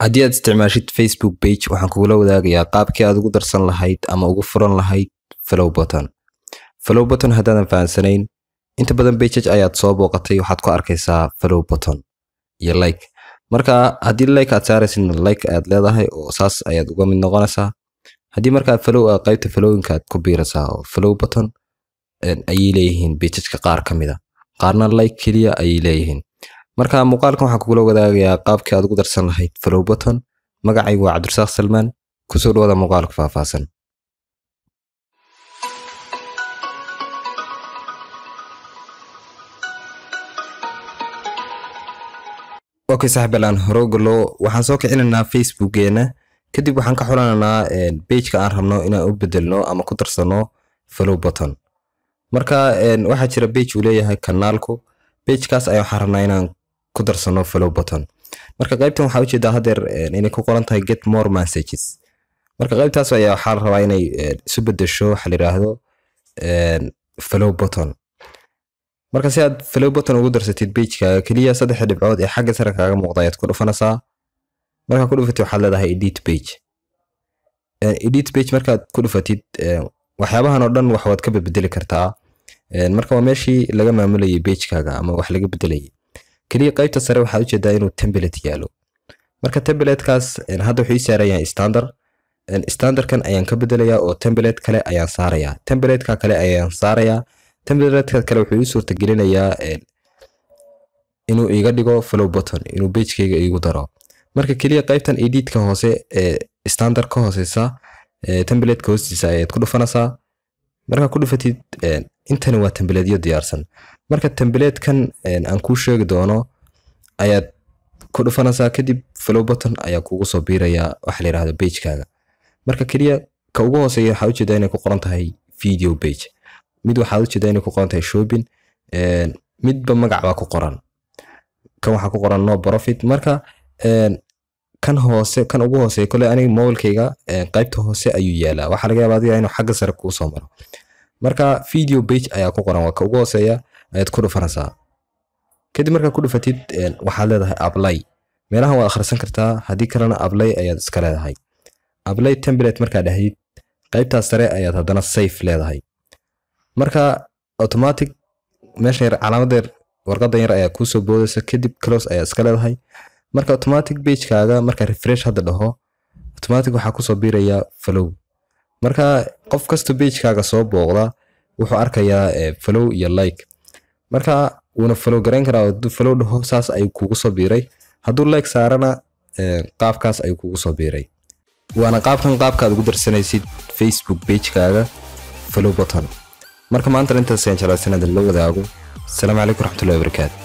Haddii aad isticmaashid Facebook page, waxaan kugula wadaagayaa qaabkii aad ugu darsan lahayd ama ugu furan lahayd follow button. Follow button haddaadan fahansanayn, inta badan pages ayaad soo booqatay, waxaad ku arkaysaa follow button iyo like. Marka haddii like aad saaraysidna, like aad leedahay oo saas ayaad uga mid noqonaysaa. Haddii markaa follow aad qaybta followingka aad ku biiraysaa oo follow button ayay leeyihiin pageska qaar ka mid a, qaarna like keliya ayay leeyihiin. Marka muuqaalkan waxaan kugula wadaagayaa qaabkii aad ugu darsan lahayd follow button. Magacaygu waa Cabdirasaaq Salmaan, kusoo dhawaada muuqaalka faahfaahsan. Okay saaxiib, aan hore u galo. Waxaan soo kicinaynaa Facebookeena, kadib waxaan ka xulanaynaa pageka aan rabno inaan u bedelno ama ku darsano follow button. Marka waxaa jira page uu leeyahay kanaalku, pagekaas ayaa waxaan rabnaa inaan ku darsano follow button. Marka qaybtan waxaa ujeedaa hadeer inay ku qoran tahay "Get more messages". Marka qaybtaas ayaa waxaa la rabaa inay isu bedesho waxa la yiraahdo follow button. Marka si aad follow button ugu darsatid pagekaaga, keliya saddexa dhibcood ee xagga sare kaaga muuqda ayaad ku dhufanaysaa. Markaa ku dhufatid, waxaad leedahay "Edit page". Edit page markaad ku dhufatid, waxyaabahan oo dhan wax waad ka bedeli kartaa. Marka waa meeshii laga maamulayay pagekaaga ama wax laga bedelayay. Keliya qaybta sare waxaad ujeedaa inuu template yaalo. Marka templatekaas hadda wuxuu ii saaran yahay standard. Standardkan ayaan ka bedelayaa oo template kale ayaan saarayaa. Templateka kale ayaan saarayaa. Templateka kale wuxuu ii suurtagelinayaa inuu iga dhigo follow button, inuu pagekayga iigu daro. Marka keliya qaybtan editka hoose ee standard ka hooseysa, templateka hoostiisa ayaad ku dhufanaysaa. Markaa ku dhufatid, intani waa templateyo diyaarsan. Marka templatekan aan kuu sheegi doono ayaad ku dhufanaysaa, kadib follow button ayaa kugu soo biiraya waxa la yiraahdo pagekaaga. Marka keliya ka ugu hooseeya waxaa ujeedaa inay ku qoran tahay "Video page", mid waxaad ujeedaa inay ku qoran tahay "Shopping", midba magac baa ku qoran. Kan waxaa ku qoran "No profit". Marka kan hoose, kan ugu hooseeya, kole aniga mobilkayga qaybta hoose ayuu yaalaa, waxaa laga yaabaa adiga inuu xagga sare kuu soo maro. Marka "Video page" ayaa ku qoran, waa ka ugu hooseeya, ayaad ku dhufanaysaa. Kadib markaad ku dhufatid, waxaad leedahay "Apply". Meelahan waad akhrisan kartaa, haddii kalena "Apply" ayaad iska leedahay. "Apply template" markaad dhahdid, qaybtaas sare ayaad haddana "Save" leedahay. Marka automatic meesha yar, calaamadda yar, warqadan yar ayaa kuusoo boodaysa, kadib "Close" ayaa iska leedahay. Marka automatic pagekaaga marka refresh hadda dhaho, automatic waxaa kusoo biiraya follow. Marka qof kasta pagekaaga soo booqda wuxuu arkayaa follow iyo like. Marka wuuna follow garayn karaa. Hadduu follow dhaho, saas ayuu kugu soo biiray. Hadduu like saarana, qaabkaas ayuu kugu soo biiray. Waana qaabkan qaabkaad ugu darsanaysid Facebook pagekaaga follow button. Marka maanta intaas ayaan jeclaysan la wadaago. Asalaamu calaykum waraxmatullahi wabarakaatu.